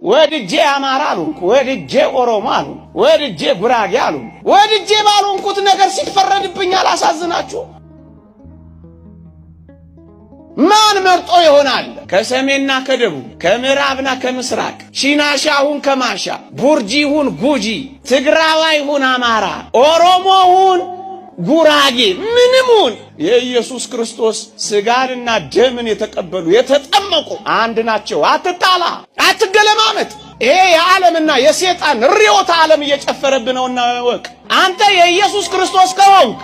ወድጄ አማራ አልሆንኩ፣ ወድጄ ኦሮሞ አልሆንኩ፣ ወድጄ ጉራጌ አልሆንኩ፣ ወድጄ ባልሆንኩት ነገር ሲፈረድብኝ አላሳዝናችሁ? ማን መርጦ ይሆናል? ከሰሜንና ከደቡብ ከምዕራብና ከምስራቅ ሺናሻ ሁን ከማሻ፣ ቡርጂ ሁን ጉጂ፣ ትግራዋይ ሁን አማራ፣ ኦሮሞ ሁን ጉራጌ፣ ምንም ሁን የኢየሱስ ክርስቶስ ስጋንና ደምን የተቀበሉ የተጠመቁ አንድ ናቸው። አትጣላ፣ አትገለማመጥ። ይሄ የዓለምና የሴጣን ርዕዮተ ዓለም እየጨፈረብህ ነውና እወቅ። አንተ የኢየሱስ ክርስቶስ ከሆንክ፣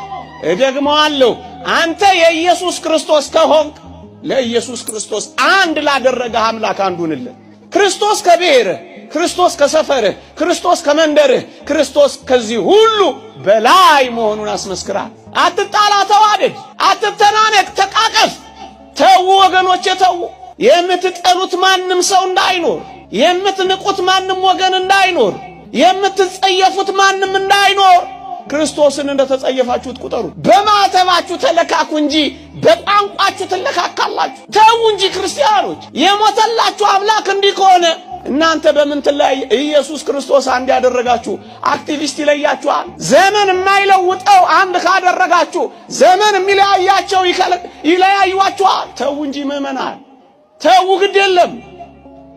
እደግመዋለሁ፣ አንተ የኢየሱስ ክርስቶስ ከሆንክ ለኢየሱስ ክርስቶስ አንድ ላደረገ አምላክ አንዱንለት። ክርስቶስ ከብሔርህ፣ ክርስቶስ ከሰፈርህ፣ ክርስቶስ ከመንደርህ፣ ክርስቶስ ከዚህ ሁሉ በላይ መሆኑን አስመስክራል። አትጣላ፣ ተዋደድ፣ አትተናነቅ፣ ተቃቀፍ። ተዉ ወገኖቼ ተዉ። የምትጠሉት ማንም ሰው እንዳይኖር፣ የምትንቁት ማንም ወገን እንዳይኖር፣ የምትጸየፉት ማንም እንዳይኖር ክርስቶስን እንደተጸየፋችሁት ቁጠሩ። በማተባችሁ ተለካኩ እንጂ በቋንቋችሁ ትለካካላችሁ። ተዉ እንጂ ክርስቲያኖች፣ የሞተላችሁ አምላክ እንዲህ ከሆነ እናንተ በምን ትለያይ? ኢየሱስ ክርስቶስ አንድ ያደረጋችሁ አክቲቪስት ይለያችኋል። ዘመን የማይለውጠው አንድ ካደረጋችሁ ዘመን የሚለያያቸው ይለያዩአችኋል። ተዉ እንጂ ምእመናን ተዉ፣ ግድ የለም።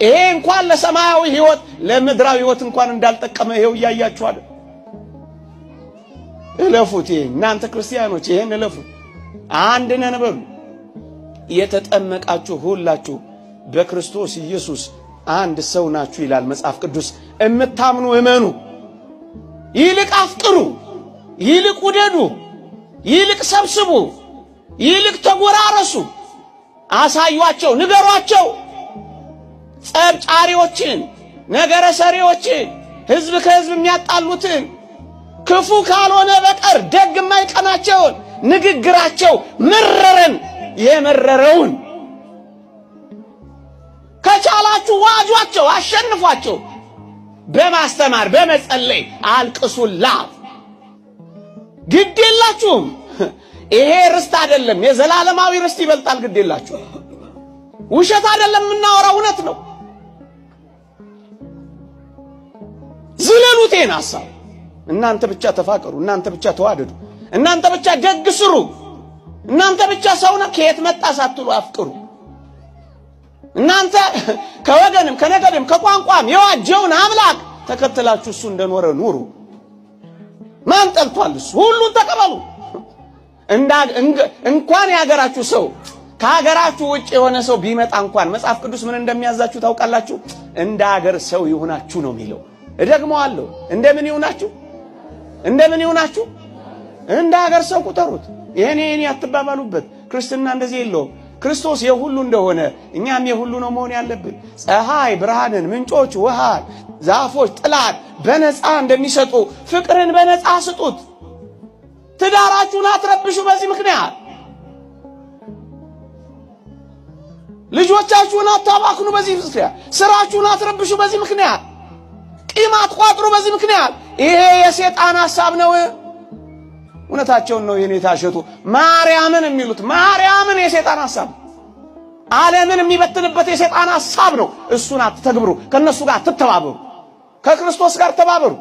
ይሄ እንኳን ለሰማያዊ ሕይወት ለምድራዊ ሕይወት እንኳን እንዳልጠቀመ ይሄው እያያችኋል። እለፉት። ይሄ እናንተ ክርስቲያኖች ይሄን እለፉት። አንድ ነን በሉ። የተጠመቃችሁ ሁላችሁ በክርስቶስ ኢየሱስ አንድ ሰው ናችሁ ይላል መጽሐፍ ቅዱስ። እምታምኑ እመኑ። ይልቅ አፍቅሩ፣ ይልቅ ውደዱ፣ ይልቅ ሰብስቡ፣ ይልቅ ተጎራረሱ። አሳዩአቸው፣ ንገሯቸው። ጸብ ጫሪዎችን፣ ነገረ ሰሪዎችን፣ ህዝብ ከህዝብ የሚያጣሉትን ክፉ ካልሆነ በቀር ደግ የማይቀናቸውን ንግግራቸው መረረን የመረረውን ከቻላችሁ ዋጇቸው፣ አሸንፏቸው። በማስተማር በመጸለይ አልቅሱላት። ግድ የላችሁም። ይሄ ርስት አይደለም፣ የዘላለማዊ ርስት ይበልጣል። ግድ የላችሁ። ውሸት አይደለም የምናወራው፣ እውነት ነው። ዝለሉት ይሄን ሐሳብ። እናንተ ብቻ ተፋቀሩ፣ እናንተ ብቻ ተዋደዱ፣ እናንተ ብቻ ደግ ስሩ፣ እናንተ ብቻ ሰውን ከየት መጣ ሳትሉ አፍቅሩ። እናንተ ከወገንም ከነገድም ከቋንቋም የዋጀውን አምላክ ተከትላችሁ እሱ እንደኖረ ኑሩ። ማን ጠልቷል? እሱ ሁሉን ተቀበሉ። እንኳን የሀገራችሁ ሰው ከሀገራችሁ ውጭ የሆነ ሰው ቢመጣ እንኳን መጽሐፍ ቅዱስ ምን እንደሚያዛችሁ ታውቃላችሁ? እንደ ሀገር ሰው ይሁናችሁ ነው የሚለው። እደግመዋለሁ። እንደምን ይሁናችሁ? እንደምን ይሁናችሁ? እንደ ሀገር ሰው ቁጠሩት። የኔ የኔ አትባባሉበት። ክርስትና እንደዚህ የለውም። ክርስቶስ የሁሉ እንደሆነ እኛም የሁሉ ነው መሆን ያለብን። ፀሐይ ብርሃንን፣ ምንጮች ውሃን፣ ዛፎች ጥላን በነፃ እንደሚሰጡ ፍቅርን በነፃ ስጡት። ትዳራችሁን አትረብሹ። በዚህ ምክንያት ልጆቻችሁን አታባክኑ። በዚህ ምክንያት ስራችሁን አትረብሹ። በዚህ ምክንያት ቂም አትቋጥሩ። በዚህ ምክንያት ይሄ የሴጣን ሐሳብ ነው። እውነታቸውን ነው። የኔታ እሸቱ ማርያምን የሚሉት ማርያምን የሴጣን ሐሳብ፣ ዓለምን የሚበትንበት የሴጣን ሐሳብ ነው። እሱን አትተግብሩ። ከእነሱ ጋር አትተባበሩ። ከክርስቶስ ጋር ተባበሩ።